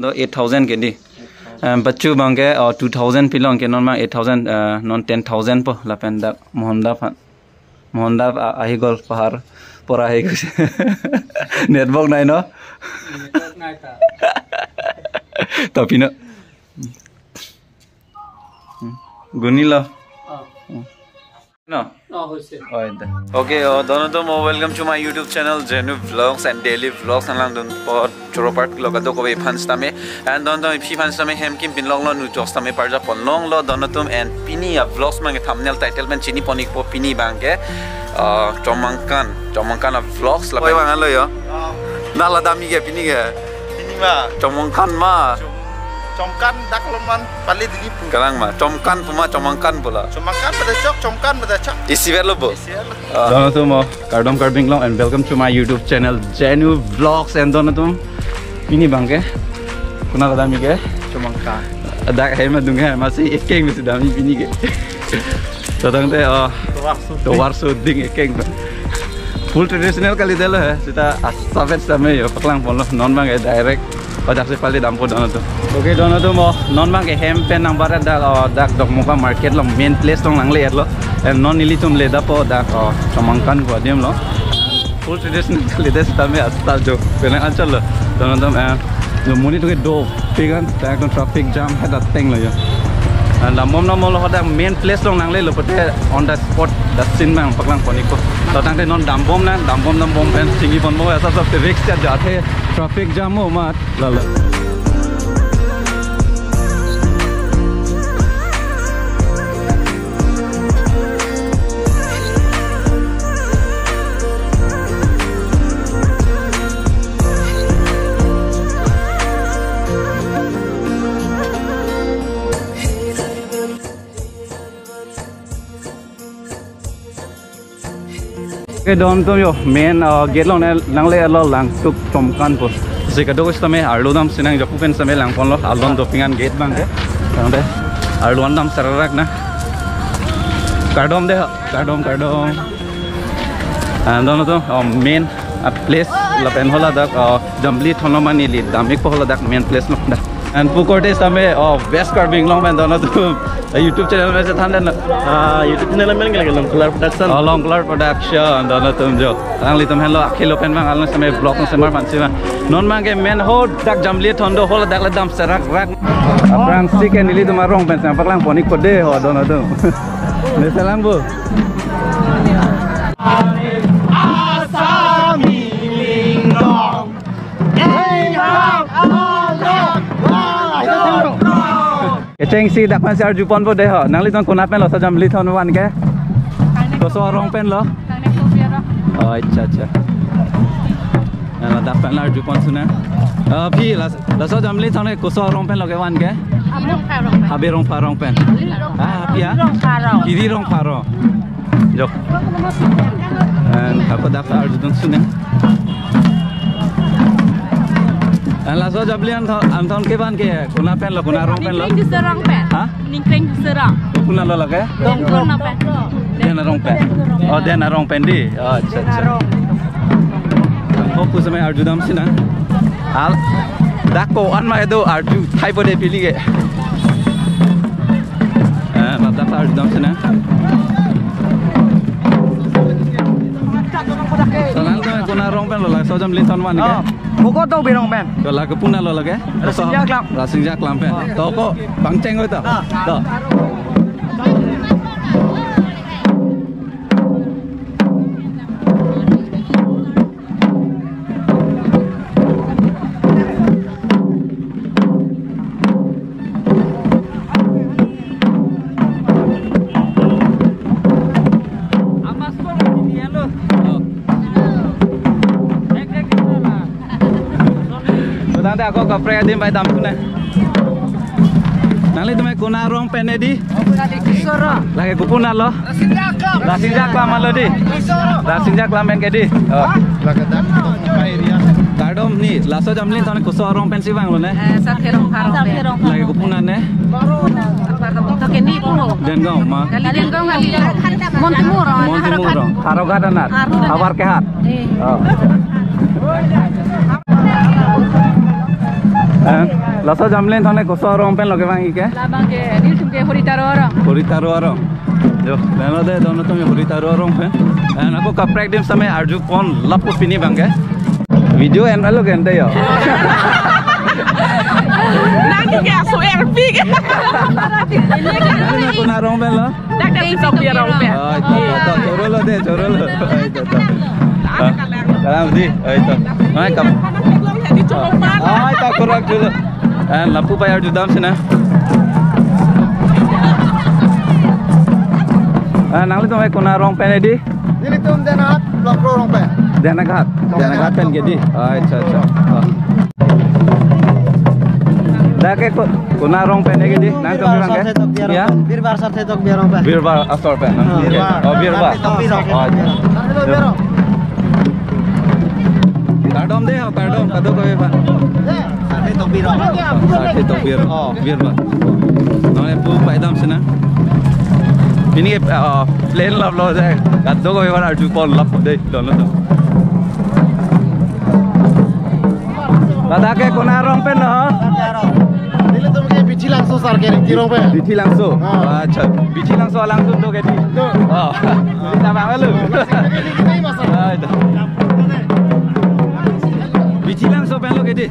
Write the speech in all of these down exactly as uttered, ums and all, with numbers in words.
Do eight thousand ke di. Em, pachu abang ke, oh, two thousand pilong ke, non abang eight thousand, eh, non ten thousand po lapen dak Mohon da aphan. Mohon da a-, ahi gol pahar pora ahi gol. Network nai no? Network nai ta. Tapi no. Hmm. Guni lo. Oh. Hmm. No? Oh, hoise. Oh, ida. Okay, oh, dono atum, oh, welcome to my YouTube channel, Jenu Vlogs and Daily Vlogs. Nanglang dun po choro part lo kado kove aphan sitame. And dono atum, iphi aphan sitame hem kim pinlong lo, nu chok sitame parja ponlong lo, dono atum, and pini a-vlogs abang ke thumbnail title pen chini pon ikpo, pini abang ke, uh, Chomangkan, Chomangkan a-vlogs la. Oi, bang alo yo. Oh. Na la dami ke pini ke? Pini ma. Chomangkan ma. Chom-, Chomangkan dak lo man pali dini pu. Kalang ma. Chomangkan pu ma, Chomangkan pu la. Chomangkan pada chok, Chomangkan pada chok. Isi ver lo bo. Isi ver lo. Ah. Dono atum, oh, kardom Karbi Anglong and welcome to my YouTube channel, Jenu Vlogs, and dono atum, pini abang ke konat la dami ke? Chomangkan. Dak hem adung ke, masi ekeng masi dami pini ke. To tangte, oh, tovar soding. Tovar soding ekeng. Full traditional kalidet lo he. Sita asapet sitame yo paklang ponlo, non abang ke direct. Oh, dak si pali dampo dono atum. Okay, dono atum, oh, non abang ke hem pen nangbar dak, oh, dak Dokmoka market along, main place along nangle-etlo. And non nelitum le dampo dak, oh, Chomangkan pu adim lo. Full traditional kalidet sitame asta jo. Penang anchot lo. Dono atum, eh, jo monit ke do. Pingan, dak traffic jam, heda teng lo yo. And dambom dambom lo, hadak main place along nanglelo pute on the spot, the scene abang paklang pon ikpo. To tangte non dambom nang, dambom dambom pen chingki ponbom, asap asap risk chat jate. Traffic jam mo mat, lalo. Okay, dono atum yo, main, uh, gate along ne nangle-etlo, Langtuk Chomangkan pu. Si kado sitame arlo dam sinang, Jaku pen sitame lang ponlo, alon dopingan gate abang ke. Tangte arlo an dam serak na. Kardom de, kardom, kardom. And dono atum, uh, main, uh, place lapen hala dak, uh, Jambili Thon lo mane neli dam ikpo, hala dak main place lo dak. And pu korte sitame, oh, West Karbi Anglong pen dono atum. Eh, YouTube channel pen si than den. Ah, YouTube channel amen ke lake Longkular Production. Oh, Longkular Production, dono atum jo. Nanglitum henlo akhilo pen abang, along sitame vlog nang semar pansi abang. Non abang ke main ho dak Jambili Thon do, hala dak le dam serak rak. Aphrangsi ke nelitum arong pen sitame paklang pon ikpo de ho, dono atum. Ne selang bu. Asami linglong. Kechengsi dak aphan si arju ponpo de ho. Nanglitum konat pen lo, laso Jambili Thon van ke? Koso arong pen lo? Oh, acha, acha. Nang ladak pen arju pon sunang. Ah, phi, las-, laso Jambili Thon ke koso arong pen lo kevan ke? Habe Rongpha arong pen. Habe Rongpha arong pen. Ah, phi ya? Habe Rongpha arong. Habe Rongpha arong. Jok. And ako dak arju dun sunang. And laso Jambili Thon, Thon kevan ke konat pen lo, konat arong pen lo? Ningkreng Duserong pen. Ha? Ningkreng Duserong. Konat lo lake? Dongkrung na pen. Den arong pen. Oh, Den arong pen di. Oh, acha, acha. Oh, pu sitame arju dam sinang. Al, dak ko-an ma do arju thai po de pili ke. Eh, ladak arju dam sinang. Selang to konat arong pen lo, laso Jambili Thon van ke? Oh, pokok to Habe Rongpha pen. To lake konat lo lake? Rasinja Klam. Rasinja Klam pen. To ko pangcheng ko to. Ah. To. Tangte ako kaprek adim bai dam sunang. Nanglitum konat arong pen ne di? Lake konat lo? Rasinja Klam lo di. Rasinja Klam pen ke di. Oh. Kardom ni, laso Jambili Thon koso arong pen si vanglo ne? Eh, Saphe Rongpha arong pen. Lake konat ne? Apa kamu? Toke ni pu. Dengaon ma? Kali Dengaon kali. Mon Timur. Mon Timur. Howraghat anat. Howraghat. Havar kehat. Eh. Oh. Eh, laso jamlen thane koso arong pen lo kevang ike? Labang ke, nelitum ke Hori Taro arong. Hori Taro arong. Jo, lahenlo de, don atum Hori Taro arong pen. Eh, ako kaprek adim same arjupon lapu pini abang ke. Video en alo gente yo. Nang ke aso R P ke. Nang kona arong pen lo? Dak dak Tokbi arong pen. Oh, ito, ito, ito. Choro lo de, choro lo. Oh, ito, ito. Ah, kalang di. Oh, ito. Ay, kap. Di choro pan. Ay, ito, kurang dulu. Ah, lapu pai arjudam sina. Ah, nanglitum kona arong pen di? Nelitum Dena Hat Block arong pen. Dena Hat. Dena Hat pen ke di. Ah, acha, acha. Ah. Dak ke ko-, kona arong pen ke di? Nangtum Birbar bilang ke? Sarthe Tokbi arong. Ya? Birbar Sarthe Tokbi arong pen. Birbar asor pen. Ah. Birbar. Oh, Birbar. Sarthe Tokbi arong. Oh, acha. Sarthe Tokbi arong. Kardom de, oh, kardom, kadokave aphan. Sarthe Tokbi arong. Sarthe Tokbi arong. Oh. Birbar. Nonke pu pai dam sina. Pini, ah, plane lap lo jai. Kadokave aphan arjupon lap de, don atum. Ladak ke kona arong pen lo? Nelitum ke Bithi Langso sar ke Ringti arong pen. Bithi Langso. Ah. Acha, Bithi Langso alangsun do ke di. Do. Oh. Kita bang lu. Ini, ini, ini, Mas. Ah, ito. Bithi Langso pen lo ke di.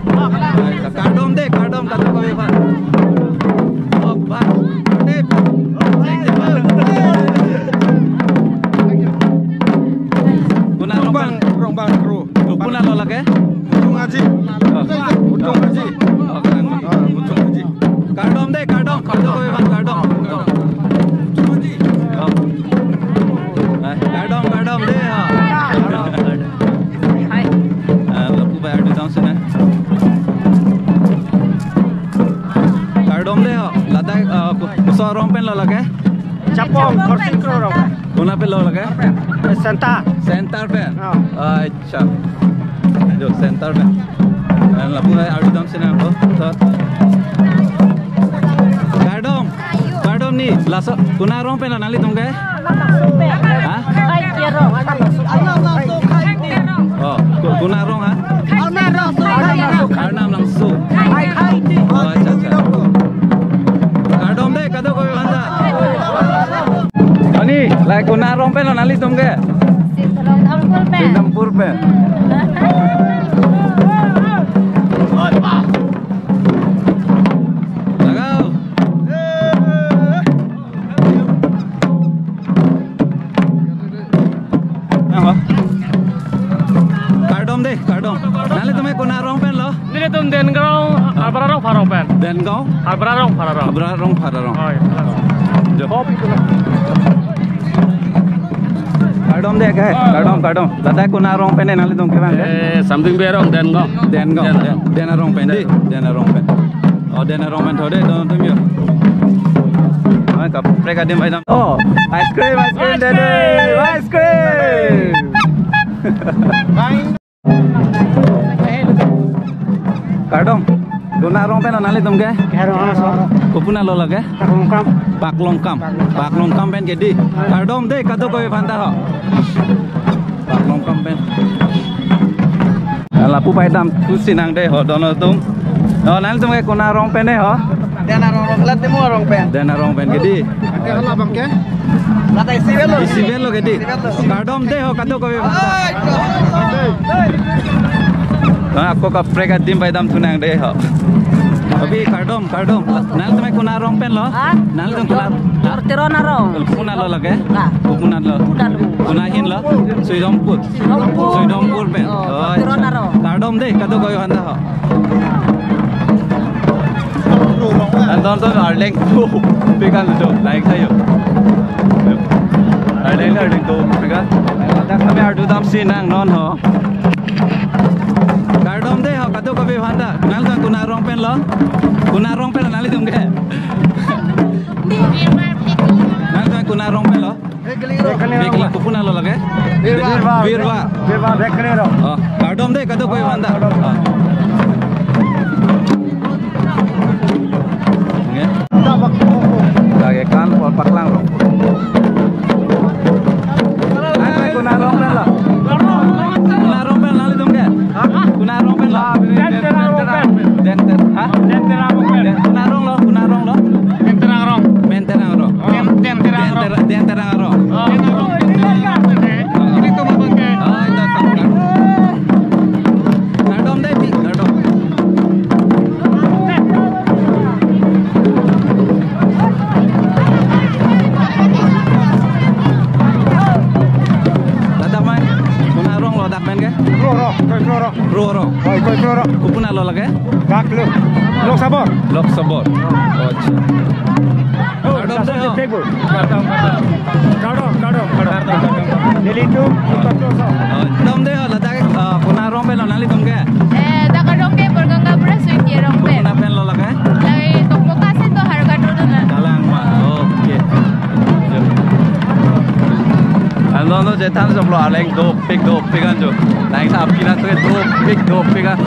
Kardom de, kardom kadokave aphan. Oh, bah. De. Kona arong pen. Rongbang, Rongbang, Ro. Kopi aphan lo lake? Butung Aji. Oh. Butung Aji. Oh, kardom. Ah, Butung Aji. Kardom de, kardom. Kardom, kardom. Butung Aji. Oh. Ah, kardom, kardom de, oh. Hai. Ah, lapu pai arjudam sina. Kardom de, oh. Ladak, ah, ko-, koso arong pen lo lake? Chapong, Khorsing Kro arong. Kona pen lo lake? Eh, Center. Center pen? Oh. Acha. Jo, center pen. Lapu pai arjudam sina ko. To. Kardom. Kardom ni. Laso kona arong pen nanglitum ke? Ha? Oh, ko-, kona arong ha? Arnam Langso. Oh, acha, acha. Kardom de, kadokave aphan ta. Ani, lahai kona arong pen lo nanglitum ke? Sitramthampur pen. Sitramthampur pen. Lagao. Kardom de, kardom. Nanglitum ke kona arong pen lo? Nelitum Dengaon, Harbor Arong, Pharong pen. Dengaon? Harbor Arong, Pharong. Harbor Arong, Pharong. Oh, ya. Jo. Kardom de ke, kardom, kardom. Ladak kona arong pen nanglitum kevang ke? Eh, Samdingbe arong, Dengaon. Dengaon, Dengaon. Den, Dena arong pen di, Dena arong pen. Oh, Dena arong pen thode, don atum yo. Ay, kaprek adim pai dam. Oh, ice cream, ice cream, ice cream, dede, cream. Ice cream. Kardom, kona arong pen nanglitum ke? Kardom, ah, so. Kopi aphan lo lake? Paklongkam. Paklongkam. Paklongkam pen ke di. Kardom de, kadokave aphan ta ho. Paklongkam pen. Lapu pai damthu sinang de ho, don atum. Oh, nanglitum ke kona arong pen de ho? Dena arong, Lat Temu arong pen. Dena arong pen ke di. Ake hala abang ke? Ladak isi pen lo. Isi pen lo ke di. Isi pen lo. Kardom de ho, kadokave aphan ta. Ay, kardom. Ah, ako kaprek adim pai damthu nang de ho. Abi kardom, kardom. Nanglitum kona arong pen lo? Ha? Nanglitum kona? Teron arong. Kopi aphan lo lake? Lah. Kopi aphan lo? Kopi aphan lo? Kona ahin lo? Suidongpur. Suidongpur. Suidongpur pen. Oh, oh, Teron acha. Arong. Kardom de, kadokave aphan ta ho. Anton to arleng to. Pekan to, like tayo. Arleng, arleng to, pekan. Dak kami arjudam sinang non ho. Kardom de ho, kadokave aphan ta. Nanglitum kona arong pen lo? Kona arong pen nanglitum ke? Nanglitum kona arong pen lo? Bekli, kopi aphan lo lake? Birbar. Birbar. Birbar, Bekli arong. Oh, kardom de, kadokave aphan ta. Oh. Nge? Lake kan, pol paklang lo. Ay, kona arong pen lo? Kona arong pen nanglitum ke? Ha? Kona arong pen lo? Den, Den arong pen. Den, Den. Ha? Lake? Gak lo. Lok Sabor. Lok Sabor. Oh, acha. Oh, kardom, Sabor dei, oh. Table. Kardom, kardom. Kardom, kardom, kardom. Nelitum, oh, kardom dei, oh, ladak, ah, konat arong pen lo nanglitum ke? Eh, dak arong ke Borganga Bra Suiti arong pen. Konat pen lo lake? Lake Dokmoka si to Howraghat road na. Kalang ma. Okay. Anlo no Jethan shop lo, aleng dopik dopik an jo. Lain sa apina tu dopik dopik an.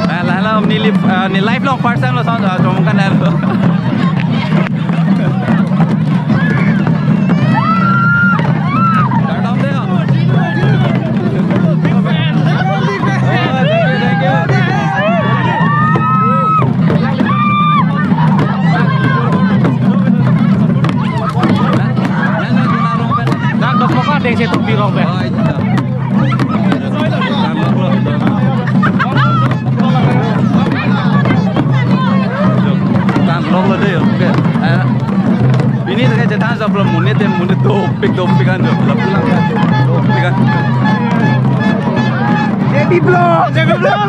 Eh, la la neli, eh, neli live along first time lo son, ah, chom kan lo. Kardom dei, oh. Dak Dokmoka deng si topi arong pen. Tan lok lo dei, okay. Eh, pini ta ke Jethan shop lo, monit te monit dopik dopik an jo. Lapu lang dopik an. J B Vlog. J B Vlog.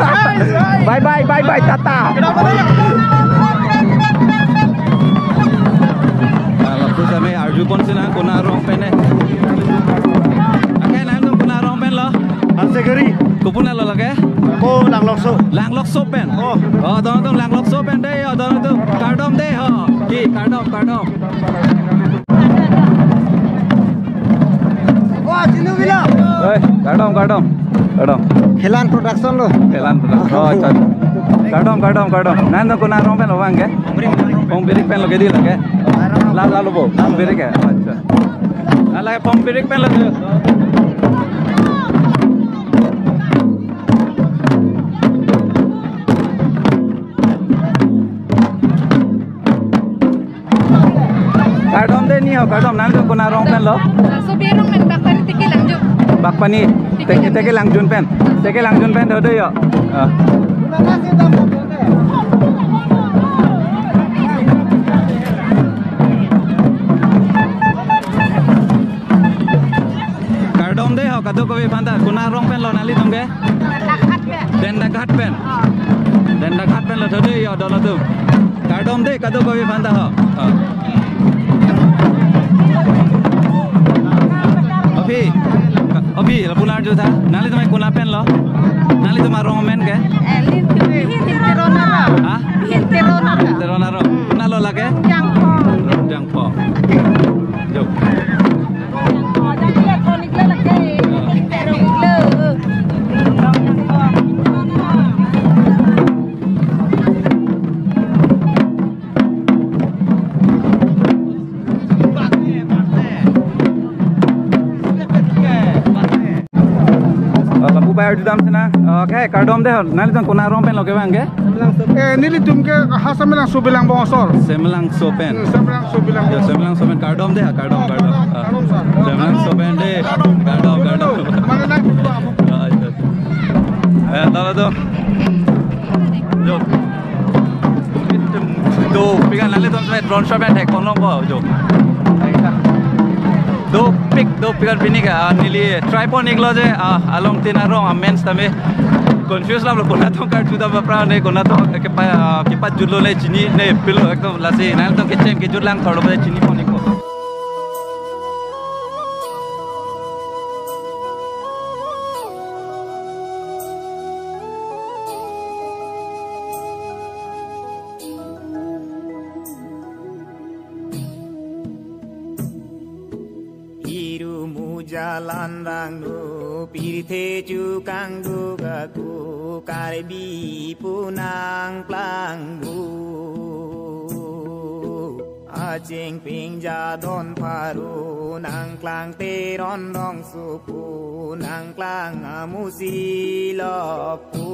Bye bye, bye bye, tata. Ah, lapu same arju pon si nang konat arong pen ne. Ake nangtum konat arong pen lo? Ansegari. Kopuna lo lake? Ko Langlokso. Langlokso pen. Oh. Oh, don atum Langlokso pen dei, oh, don atum. Kardom dei, ho. Ki, kardom, kardom. Wah, Chindu Villa. Eh, kardom, kardom. Kardom. Helan Production lo. Helan Production. Oh, acha. Kardom, kardom, kardom. Nangtum konat arong pen lo vang ke? Pongbirik pen lo ke dei lake? La, la lo bo. Pongbirik ke? Acha. Ala Pongbirik pen lo. Kardom dei ni ho, kardom, nangtum konat arong pen lo? Sobi arong pen Bakpani teke Langjun. Bakpani teke, teke Langjun pen. Teke Langjun pen do dei yo. Ah. Kardom dei ho, kadokave aphanta, konat arong pen lo nanglitum ke? Dendaghat pen. Dendaghat pen lo tho dei yo, don atum. Kardom dei, kadokave aphanta ho. Oh. Aphi, aphi, lapu nang arju tha. Nanglitum konat pen lo? Nanglitum arong amen ke? Eh, Lin Teron arong. Ha? Lin Teron arong. Teron arong. Konat lo lake? Jangpho. Jangpho. Jok. Oh, lapu bai arju dam si nang. Okay, kardom dei ho. Nanglitum konat arong pen lo kevang ke? Eh, nelitum ke ha Semelangso Bilangbong asor. Semelangso pen. Hmm, Semelangso Bilangbong. Ya, Semelangso pen, kardom dei, kardom, kardom. Ah. Kardom, sir. Semelangso pen dei. Kardom, kardom. Mana nang? Ah, ya. Eh, tala tu. Jo. Dopik an, nanglitum si drone shot pen thek pon longpo, jo. Dopik, dopik an pini ke, ah, neli try pon iklo je, ah, along tin arong amen sitame. Confuse lo, konat arong karju dam aphrang ne, konat arong kepa-, ah, kepajut lo ne, chini ne pilo, ekdom lasi, nangtum kechem kejut lang thor lo, chini pon ikpo. Iru muja lanrang nu, pirthe chukang duga ku, Karbi pu nangplang bu. Aching pingja don pharu, nangklang Teron rongsopo, nangklang amusi lok pu.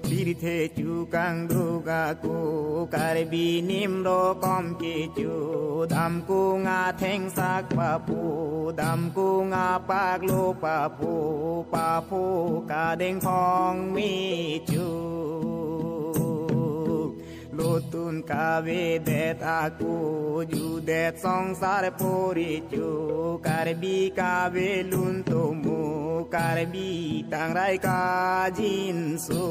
Pirthe chukang duga ku, Karbi nim rokom kecho, damkung athengsak papo, damkung apaklo papo, papo kadeng phong mecho. Tun kavedet ako judet songsar poricho, Karbi kavelun tomo, Karbi tangrai kajinso.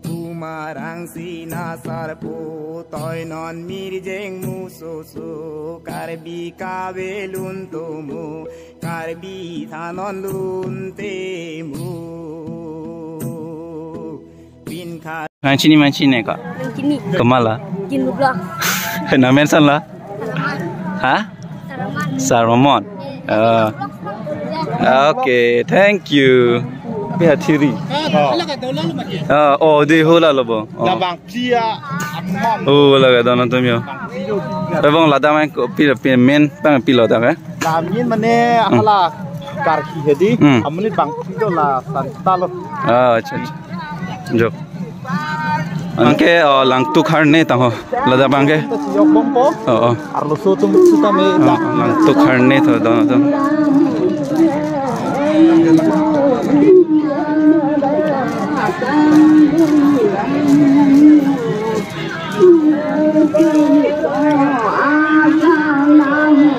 Kumarang sina sarpo toinon mirjeng musoso, Karbi kavelun tomo, Karbi thanon lun temo. Pinkha. Nangchini manchini ka? Nangchini. Komatlo? Gin Block. Nangmen komatlo? Saraman. Ha? Saraman. Saraman. Oh. Okay, thank you. Pi hathiri. Oh. Oh, oh, di hula lo bo. Oh. Labang tia amam. Oh, laga dono tumyo. Ebong ladak main ko pi pi main pang pilo ta ke? Lamin mane ahala karki hedi. Hmm. Amonit bang pilo la santa lo. Ah, acha, acha. Jo. Anke, oh, Langtuk Harne tang ho. Ladak abang ke. Yok bompo. Oh, oh. Arloso atum sitame. Oh, Langtuk Harne to, to, to.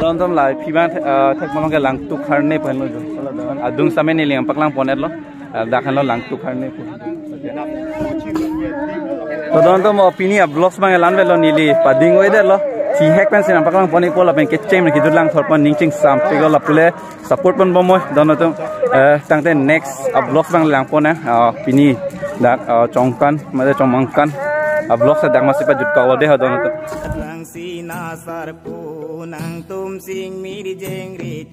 Tontom lai phi abang, eh, thek malong ke Langtuk Harne pen lo jo. Adung same neli nangpaklang pon-et lo. Eh, dak henlo Langtuk Harne pen. To tontom, oh, pini a-vlogs abang la-an avelo, neli pading-o-edet lo. Thihek pensi nangpaklang pon-ikpo lapen kecheng kejut lang thor pon ning chingsampik lo, lapu le support pon bom oi, donotum. Eh, tangte next a-vlogs abang lang pon, eh, ah, pini dak, ah, Chongkan, mate Chomangkan a-vlogs dak masi pajut kok lo de ho, donotum. Rang sina sarpo nangtum sing mirjeng rit.